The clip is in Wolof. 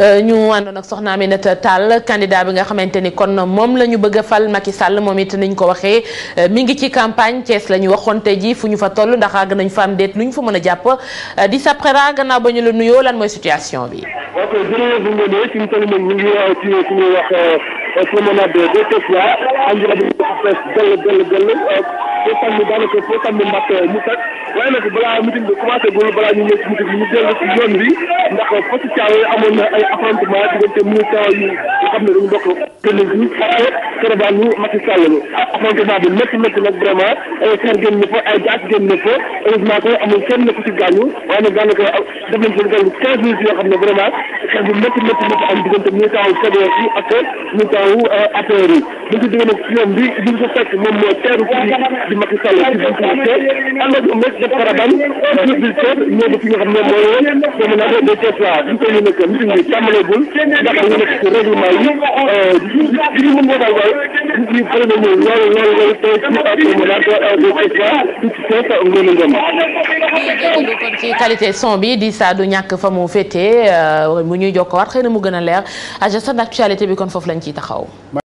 ñu àndoon ak soxna Aminata Tall candidat bi nga xamante ni kon moom la ñu bëgg a fal Macky Sall moom it niñ ko waxee mi ngi ci campagne Thiès la ñu waxoon tey ji fu ñu fa toll ndax àgg nañ fa am déet lu ñu fa mën a jàpp di sa prera gannaaw ba ñu la nuyoo lan mooy situation bi. ok jërëjëf bu ñu nee fi mu toll nii ñu ngi ci fi ñuy wax promenade de Thiès am na lu fees dell foo xam ne daanaka foo xam ne mbàkk mu teg waaye nag balaa meeting bi commencé gul balaa ñu ñëw ci meeting bi ñu dellu ci yoon bi ndax Fatou Thiaw amoon na ay affrontement diggante militants yi nga xam ne dañu bokk commune bi ak caravane yu Macky Sall affrontement bi métti nag vraiment ay xeer génn na fa ay jaas génn na fa heureusement que amul kenn ku ci gaañu waaye nag daanaka def nañ ci lu 15 minutes yoo xam ne vraiment xeex bu métti am diggante militants yu CDS yi ak militants yu APR yi buñ ko diggee nag ci yoon bi liñ ko fekk moom mooy teeru di Macky Sall ci buntu ànd ak moom rek def caravane bi ñëw ba fi nga xam ne mooy promenade de Thiès ñu koy nekk meeting bi tàmbaleegul ndax ñu nekk ci règlement yi li ñu mën daal waaye nit ñi bëri na ñëw loolu tey ci promenade de Thiès ci Thiès ngeen kon ci qualité son bi di saa du ñàkk fa mu féetee bu ñuy jokkowaat xëy na mu gën a leer agenda d'actualité bi kon foofu lañ ciy taxaw.